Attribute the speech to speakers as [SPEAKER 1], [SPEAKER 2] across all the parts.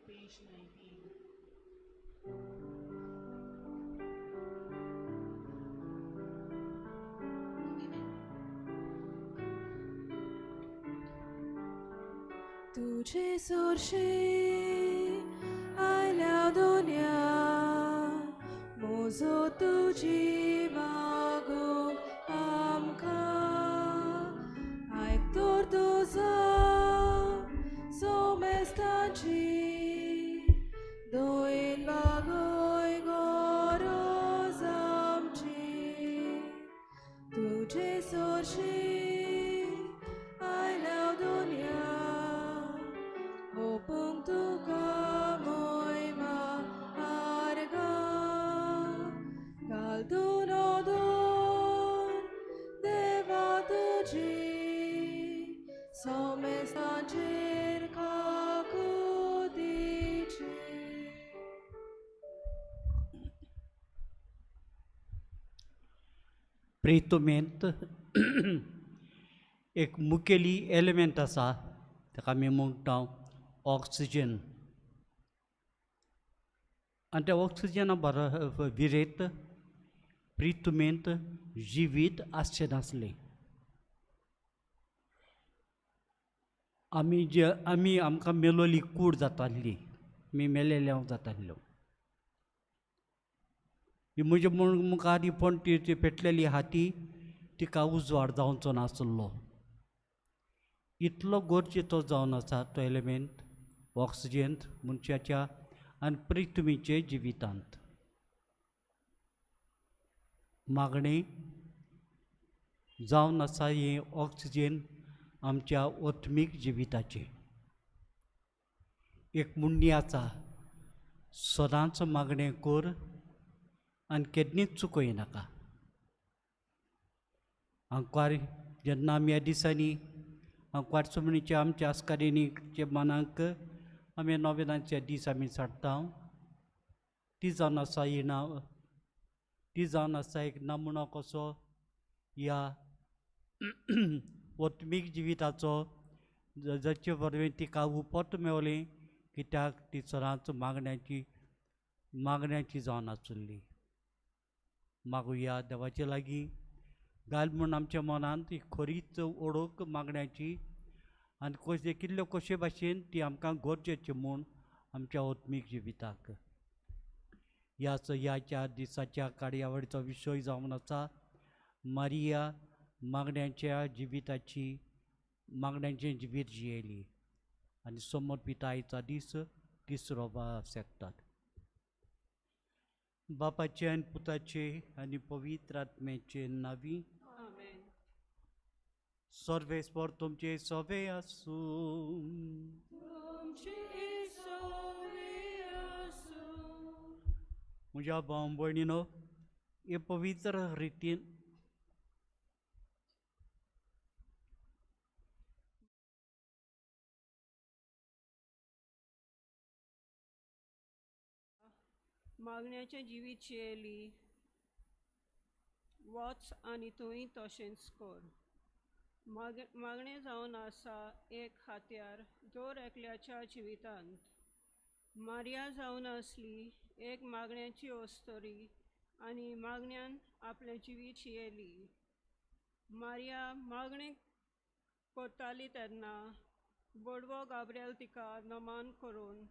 [SPEAKER 1] Page 19.
[SPEAKER 2] तुझे सोरशे आयल्या दुनिया मोजो तुजी मागूंक आमकां आयक तर तुजो सोमेस्ताची दोन बागोय गरज आमची तुझे सोरशे आयल्या दुनिया ओपूंक तुका मोयमा आर्गां घालतून ओदोन देवा तुजी सोमेस्तांचेर काकुतीची.
[SPEAKER 3] प्रेतुमेंत एक मुखेली एलिमेंट आसा ताका आमी म्हणटा ऑक्सिजन. आनी त्या ऑक्सिजना बरो विरेत प्रितुमेंत जिवीत आसचें नासलें. आमी जे आमी आमकां मेलोली कूड जाताली, आमी मेलेले जाताल्यो. ही म्हजे मुखार ही पणटी पेटलेली हाती तिका उजवाड जावचो नासलो. इतलो गरजेचो जावन आसा तो एलिमेंट ऑक्सिजन मनशाच्या आनी पृथ्वीचे जिवितांत. मागणें जावन आसा हें ऑक्सिजन आमच्या आत्मीक जिविताचें. एक मुंडी आसा, सदांच मागणें कर आनी केन्नाच चुकय नाका. आंकवार जेन्ना आमी ह्या दिसांनी आंकवार सुमणीच्या आमच्या आस्कारिणीच्या मनाक आमी नोवेनाचे दीस आमी साडटा, ती जावन आसा ही नांव, ती जावन आसा एक नमुनो कसो ह्या आत्मीक जिविताचो, जाचे वरवीं तिका उपत मेवली, कित्याक ती सदांच मागण्याची मागण्याची जावन आसली. मागुया देवाचे लागीं घाल म्हूण आमच्या मनांत ही खरीच ओळख मागण्याची आनी कशे कितल्यो कशे भाशेन ती आमकां गरजेची म्हूण आमच्या आत्मीक जिविताक. ह्या ह्या चार दिसाच्या कार्यावळीचो विशय जावन आसा मारिया मागण्याच्या जिविताची, मागण्याचें जिवीत जियेली आनी समर्पितायेचो दीस तिसरो सेक्तात. बापाचे आनी पुताचे आनी पवित्र आत्म्याचे नांवी.
[SPEAKER 4] आमेन.
[SPEAKER 3] सर्वेस्पर तुमचे सवे आसूं.
[SPEAKER 4] तुमचे सवे आसूं.
[SPEAKER 3] म्हज्या भाव भयणीनो, हे पवित्र रितीन
[SPEAKER 4] मागण्याचें जिवीत जियेली, वच आनी तूंय तशेंच कर. मागणें जावन आसा एक हात्यार दर एकल्याच्या जिवितांत. मारिया जावन आसली एक मागण्याची अस्तोरी आनी मागण्यान आपलें जिवीत जियेली. मारिया मागणें करताली तेन्ना बडवो गाब्रियल तिका नमान करून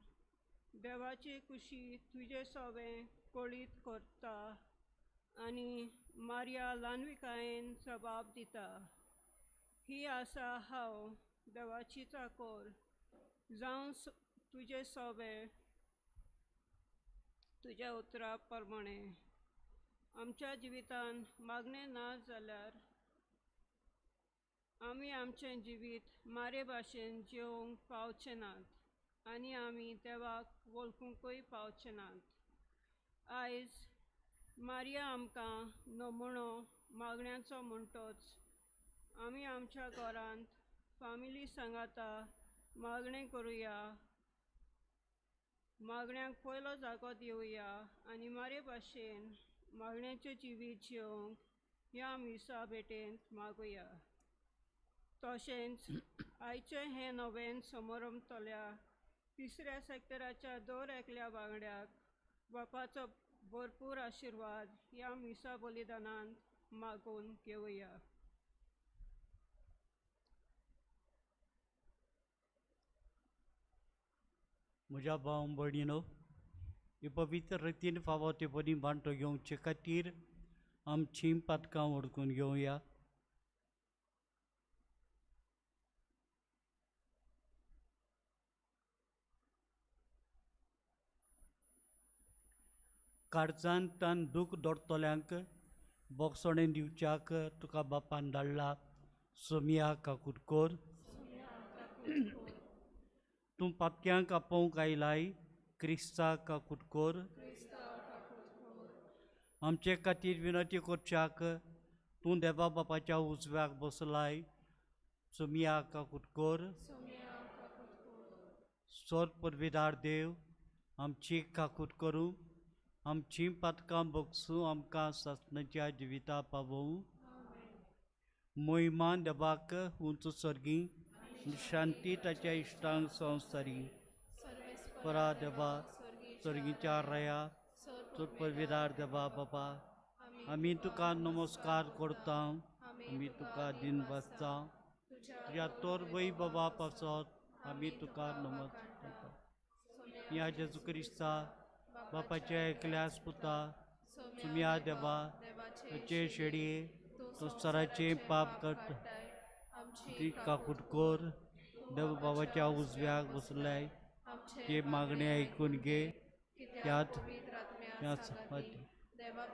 [SPEAKER 4] देवाची कुशी तुजे सोवें कळीत करता आनी मारिया ल्हानविकायेन जबाब दिता, ही आसा हांव देवाची चाकोर, जावन तुजे सोवें तुज्या उतरा प्रमाणें. आमच्या जिवितान मागणें ना जाल्यार आमी आमचें जिवीत मारे भाशेन जेवंक पावचे नात आनी आमी देवाक वळखुंकूय पावचे नात. आयज मारिया आमकां नमुणो मागण्याचो म्हणटोच आमी आमच्या घरांत फामिली सांगाता मागणें करुया, मागण्यांक पयलो जागो दिवया आनी मारे भाशेन मागण्याचें जिवीत जिवंक ह्या मिसा भेटेंत मागुया. तशेंच आयचें हें नवें समारंभतल्या तिसऱ्या सेक्टराच्या दर एकल्या वांगड्याक बापाचो भरपूर आशिर्वाद ह्या मिसा बलिदानान मागून घेवया.
[SPEAKER 3] म्हज्या भाव भयणीनो, ही पवित्र रितीन फावो ते बरी वांटो घेवचे खातीर आमचीं पातकां वळखून घेवया. काळजान तान दूख दोडटल्यांक बोगसणें दिवच्याक तुका बापान धाडला सोमिया काकूट कर. तूं पातक्यांक आपोवंक आयलाय क्रिस्ता काकूट कर. आमचे खातीर विनंती करच्याक तूं देवा बापाच्या उजव्याक बसलाय सोमिया काकूट कर. सोर पदवीदार देव आमची काकूट करूं, आमची पातकां बगसूं, आमकां सासणाच्या जिविता पावोवं. मोहिमान देवाक उंच सर्गी शांती ताच्या इश्टांक संवसारी. परा देवा सर्गीच्या रया पदवीदार देवा बाबा, आमी तुका नमस्कार करता, आमी तुका दिन बसता तुज्या तोर वय बाबा पासत आमी तुका नमस्कार करता. ह्या जेजू क्रिस्ता बापाच्या एकल्यास पुता सुमिया देवा ताचे शेडये संवसाराचें पाप करता ती काकूट कर. देव बाबाच्या उजव्याक बसलाय ते मागणे आयकून घे. त्यात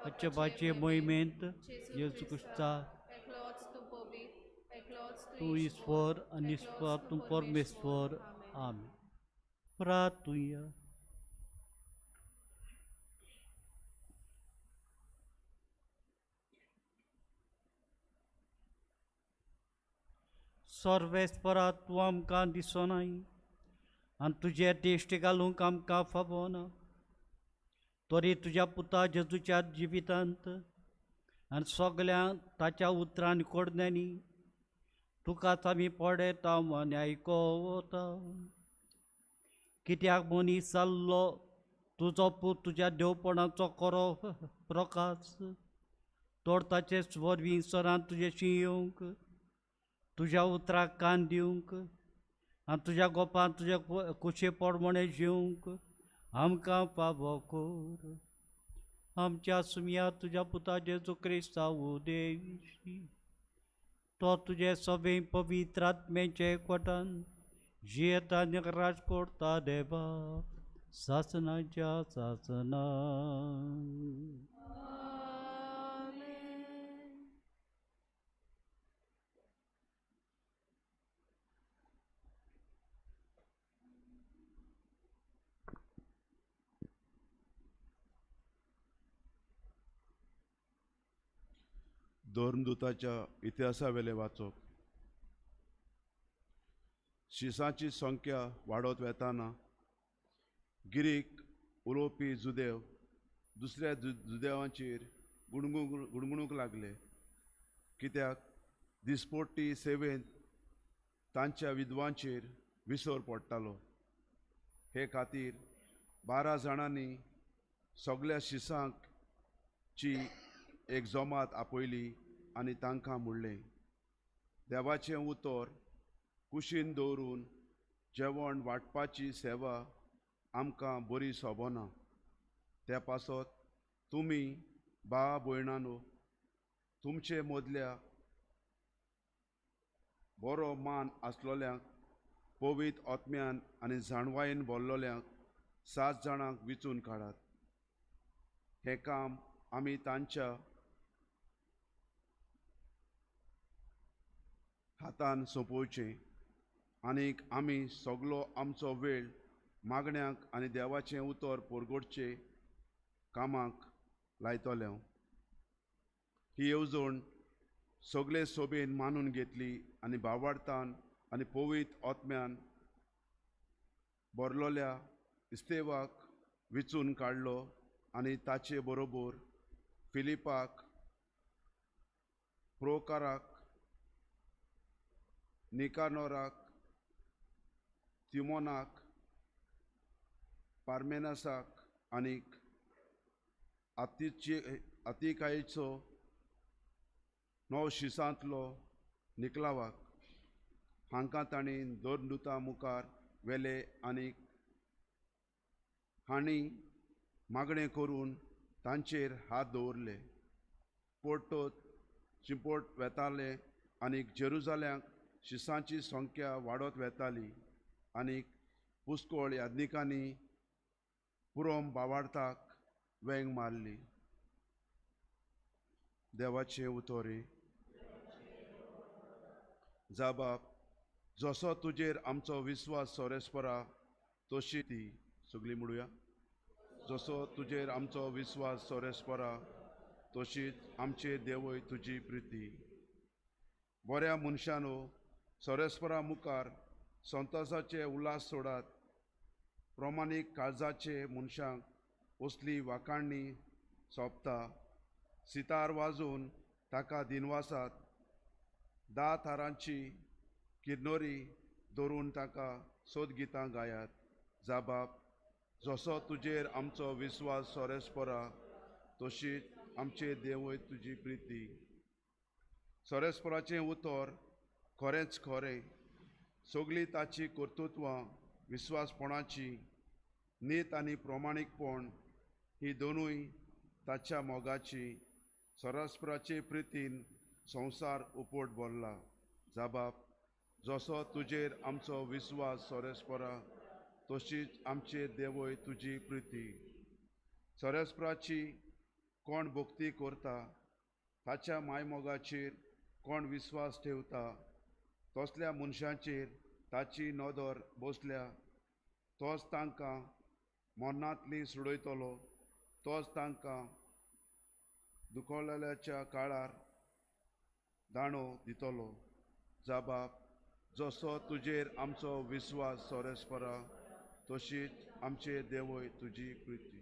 [SPEAKER 3] अच्चबाचे मोहिमेंत जेजू क्रिस्ता तूं ईश्वर आनी ईश्वर तूं परमेश्वर. आमेन. प्रार्थुया. सर्वेस्परा तूं आमकां दिसनाय आनी तुजे दिश्ट घालूंक आमकां फावना, तरी तुज्या पुता जेजूच्या जिवितांत आनी सगळ्या ताच्या उतरान कोडण्यांनी तुकाच आमी पळयता आनी आयकता. कित्याक मनीस जाल्लो तुजो पूत तुज्या देवपणाचो खरो प्रकाश तर ताचे वरवीं सरान तुजेशी येवंक, तुज्या उतराक कान दिवंक आनी तुज्या गोपान तुज्या कुशे प्रमाणें जिवंक आमकां फावो कर. आमच्या सुमया तुज्या पुता जेजू क्रिस्ता उदेशी तो तुजे सगळे पवित्र आत्म्याचे एकवटान जियेता आनी राज करता देवा सासनाच्या सासना.
[SPEAKER 1] धर्मदूताच्या इतिहासावेलें वाचप. शिसांची संख्या वाडत वेताना गिरीक उलोवपी जुदेव दुसऱ्या जुदेवांचेर गुणगुणूंक लागले, कित्याक दिसपट्टी सेवेंत तांच्या विद्वांचेर विसर पडटालो. हे खातीर 12 जाणांनी सगळ्या शिसांची एक जमात आपयली आनी तांकां म्हणलें, देवाचें उतर कुशीन दवरून जेवण वांटपाची सेवा आमकां बरी सोबना. त्या पासत तुमी भाव भयणांनो तुमचे मदल्या बरो मान आसलोल्यांक पवित्र आत्म्यान आनी जाणवायेन भरलोल्यांक 7 जाणांक विचून काडात. हें काम आमी तांच्या हातान सोंपोवचें आनीक आमी सगलो आमचो वेळ मागण्यांक आनी देवाचें उतर परगटचे कामाक लायतले. ही येवजण सगळे सोबेन मानून घेतली आनी भावार्थान आनी पवित्र आत्म्यान भरलोल्या इस्तेवाक विचून काडलो आनी ताचे बरोबर फिलिपाक, प्रोकाराक, निकानोराक, तिमोनाक, पार्मेनासाक आनीक आतिकायेचो 9 शिसांतलो निकलावाक हांकां तांणी दोन दुतां मुखार व्हेले आनी हांणी मागणें करून तांचेर हात दवरले. पोर्टोत चिंपोट वेताले आनी जेरुजाल्यांक शिसांची संख्या वाडत वेताली आनी पुस्कोळ याज्ञिकांनी पुरोम बावार्थाक वेंग मारली. देवाचे उतोरी. जाबाब, जसो तुजेर आमचो विस्वास सोरेस्परा तशी ती सगळी म्हणुया. जसो तुजेर आमचो विस्वास सोरेस्परा तशीच आमचे देवय तुजी प्रिती. बऱ्या मनशानो, सोरेस्परा मुखार संतोसाचे उल्हास सोडात. प्रमाणीक काळजाचे मनशांक असली वाखाणणी सोंपता. सितार वाजोवन ताका दिनवासात. 10 थारांची किरनोरी धरून ताका सोदगितां गायात. जाबाब, जसो तुजेर आमचो विस्वास सोरेस्परा तशीच आमचे देवय तुजी प्रिती. सोरेस्पराचें उतर खरेंच खरें. सगळीं ताची कर्तृत्वां विस्वासपणाची नीत आनी प्रमाणीकपण ही दोनूय ताच्या मोगाची. सोरेस्पराचे प्रितीन संवसार उपोट भरला. जाबाब, जसो तुजेर आमचो विस्वास सोरेस्परा तशीच आमचे देवय तुजी प्रिती. सोरेस्पराची कोण भक्ती करता, ताच्या मायमोगाचेर कोण विस्वास ठेवता, तसल्या मनशांचेर ताची नदर बसल्या. तोच तांकां मरणांतली सोडयतलो, तोच तांकां दुखवलेल्याच्या काळार दाणो दितलो. जाबाब, जसो तुजेर आमचो विस्वास सोरेस्परा तशीच आमचे देवय तुजी प्रिती.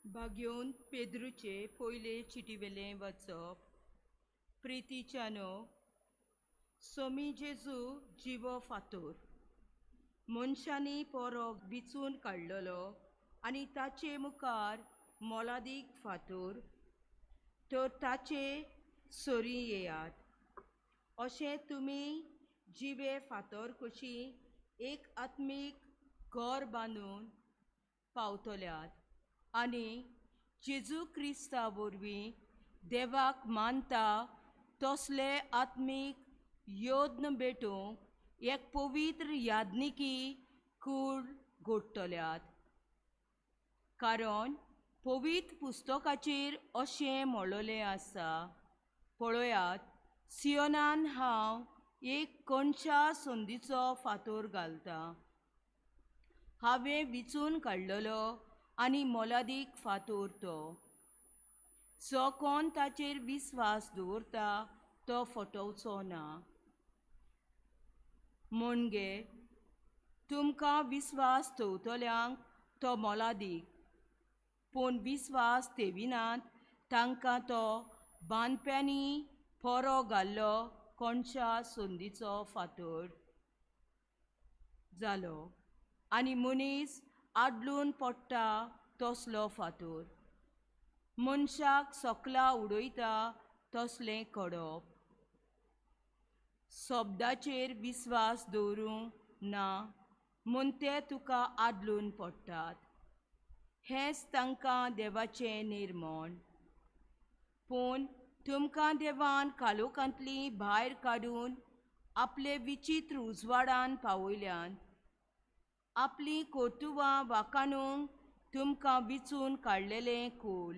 [SPEAKER 4] भाग्योन पेद्रूचे पयले चिटीवेलें वचप. प्रितीच्यानो, सोमी जेजू जिवो फातोर मनशांनी पोरो विचून काडलेलो आनी ताचे मुखार मोलादीक फातोर, तर ताचे सरी येयात. अशें तुमी जिवे फातोर कशी एक आत्मीक घर बांदून पावतल्यात आनी जेजू क्रिस्ता वरवीं देवाक मानता तसले आत्मीक यत्न भेटूंक एक पवित्र याज्ञिकी कूड घडटल्यात. कारण पवित्र पुस्तकाचेर अशें म्हणलेलें आसा, पळयात, सियोनान हांव एक कोणशा संदीचो फातोर घालतां, हांवें विचून काडलेलो आनी मोलादीक फातोर तो. जो कोण ताचेर विस्वास दवरता तो फटोवचो ना. म्हणजे तुमकां विस्वास दवरतल्यांक तो मोलादीक, पूण विस्वास ठेविनात तांकां तो बांदप्यांनी पोरो घाल्लो कोणशा संदीचो फातोर जालो आनी मनीस आदलून पडटा तसलो फातोर. मनशाक सकला उडयता तसलें कडप. शब्दाचेर विस्वास दवरूंक ना म्हूण ते तुका आदलून पडटात. हेंच तांकां देवाचें निर्मण. पूण तुमकां देवान कालोखांतली भायर काडून आपले विचित्र उजवाडान पावयल्यान. आपलीं कर्तुवां वाखाणूंक तुमकां विचून काडलेलें कूल,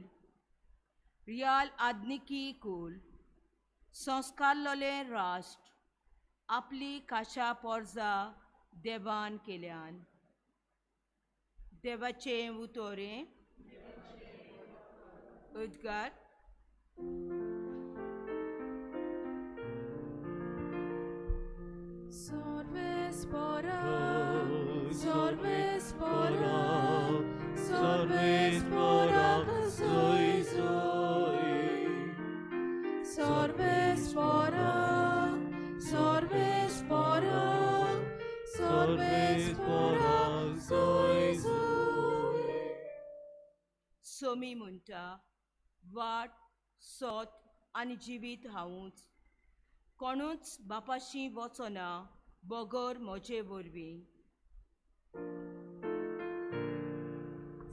[SPEAKER 4] रियाल आदनिकी कूल, संस्कारलेलें राष्ट्र, आपली काशा पोरजा देवान केल्यान. देवाचें उतोरें. उद्गार.
[SPEAKER 2] Sorvespora, सर्वेस्परा सर्वेस्पराक जोय जोय. सर्वेस्परा सर्वेस्परा सर्वेस्परा जोय जोय.
[SPEAKER 4] सोमी म्हणटा, वाट, सोत आनी जिवीत हांवूच. कोणूच बापाशी वचना बगर म्हजे वरवीं.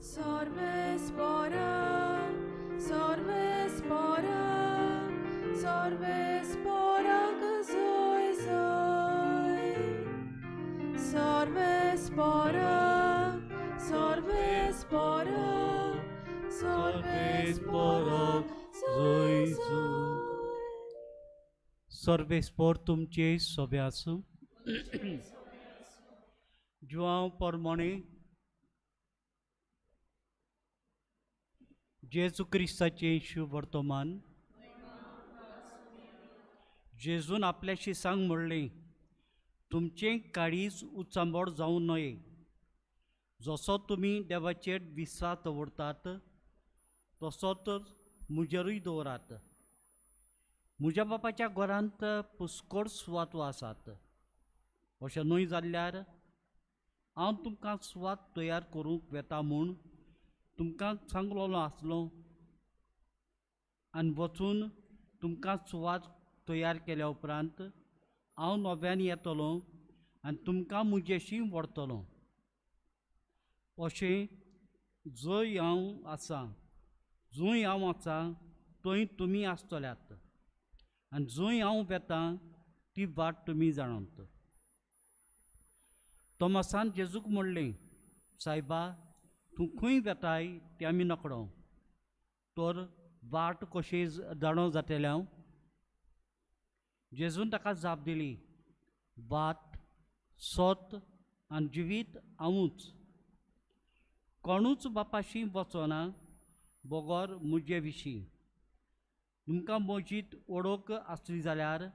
[SPEAKER 2] सर्वेस्परा सर्वेस्परा सर्वेस्पराक जोय जोय. सर्वेस्परा सर्वेस्परा सर्वेस्पराक जोय जोय.
[SPEAKER 3] सर्वेस्पोर तुमचे सोबे आसूं. जुआंव परमणे जेजू क्रिस्ताचें शुभ वर्तमान. जेजून आपल्याशी सांग म्हणलें, तुमचें काळीज उचांबळ जावं नये. जसो तुमी देवाचेर विस्वास दवरतात तसोच म्हजेरूय दवरात. म्हज्या बापाच्या घरांत पुष्कळ सुवातो आसात. अशें न्हय जाल्यार हांव तुमकां सुवात तयार करूंक वेता म्हूण तुमकां सांगलोलो आसलो. आनी वचून तुमकां सुवात तयार केल्या उपरांत हांव नव्यान येतलो आनी तुमकां म्हजेशी व्हरतलो. अशें जंय हांव आसा, जंय हांव आसा थंय तुमी आसतल्यात आनी जंय हांव वेता ती वाट तुमी जाणात. तोमासान जेजूक म्हणलें, सायबा, तूं खंय वेताय तें आमी नकळो, तर वाट कशी जाणो जातलें हांव? जेजून ताका जाप दिली, वाट, सत आनी जिवीत हांवूच. कोणूच बापाशी वचना बगर म्हजे विशीं. तुमकां म्हजी वळख आसली जाल्यार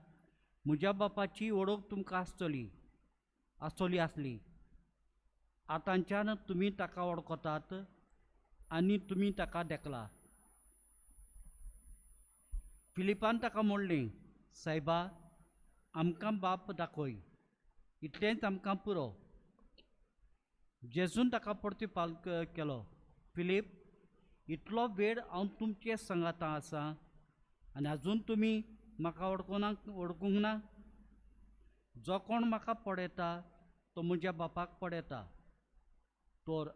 [SPEAKER 3] म्हज्या बापाची वळख तुमकां आसतली आसतली आसली. आतांच्यान तुमी ताका वळखतात आनी तुमी ताका देखला. फिलिपान ताका म्हणलें, सायबा, आमकां बाप दाखय, इतलेंच आमकां पुरो. जेजून ताका परती केलो, फिलीप, इतलो वेळ हांव तुमचे सांगाता आसा आनी आजून तुमी म्हाका वळखूंक ना? जो कोण म्हाका पळयता तो म्हज्या बापाक पळयता. तर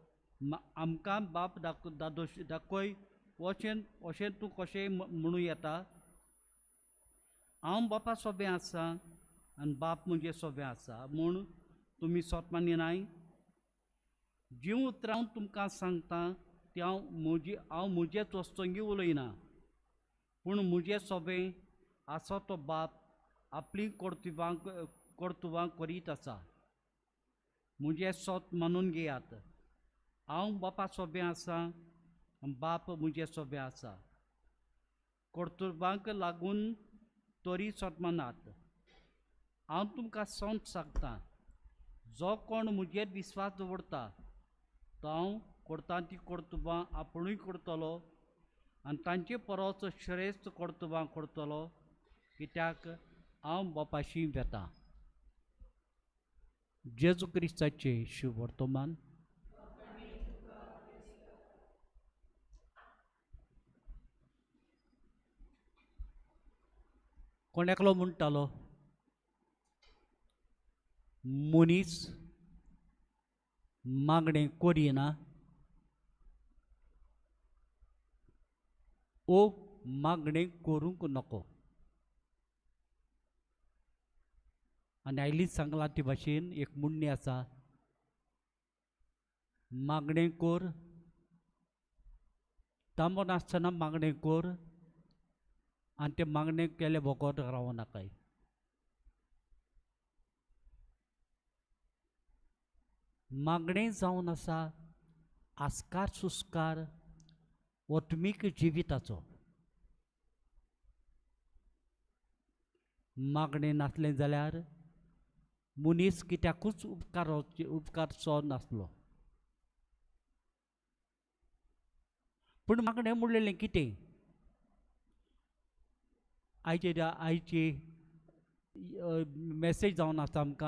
[SPEAKER 3] आमकां बाप दाखय अशें अशें तूं कशें म्हणूं येता? हांव बापा सोबें आसा आनी बाप म्हजे सोबें आसा म्हूण तुमी सोत मानिनाय? जीं उतरां हांव तुमकां सांगता ती हांव म्हजेच वस्तंगी उलयना, पूण म्हजें सोबें आसा तो बाप आपलीं कर्तुबां करीत आसा. म्हजें सोत मानून घेयात, हांव बापा सोबें आसा आनी बाप म्हजें सोबें आसा. कर्तुबांक लागून तरी सोत मानात. हांव तुमकां सोंत सांगता, जो कोण म्हजेर विस्वास दवरता तो हांव करता ती कर्तुबां आपुणूय करतलो आनी तांचे परस श्रेश्ठ कर्तुबां करतलो, कित्याक हांव बापाशी वेता. जेजू क्रिस्ताचें शुभ वर्तमान. कोण एकलो म्हणटालो, मनीस मागणें करिना ओ मागणें करूंक नको. आनी आयलीच सांगलां ते भाशेन एक म्हणणी आसा, मागणें कर, तांबो नासतना मागणें कर आनी तें मागणें केलें बगर रावो नाकाय. मागणें जावन आसा आस्कार सुस्कार आत्मीक जिविताचो. मागणें नासलें जाल्यार मनीस कित्याकूच उपकार उपकारचो नासलो. पूण मागणें म्हणलेलें कितें? आयचे आयची मॅसेज जावन आसा आमकां.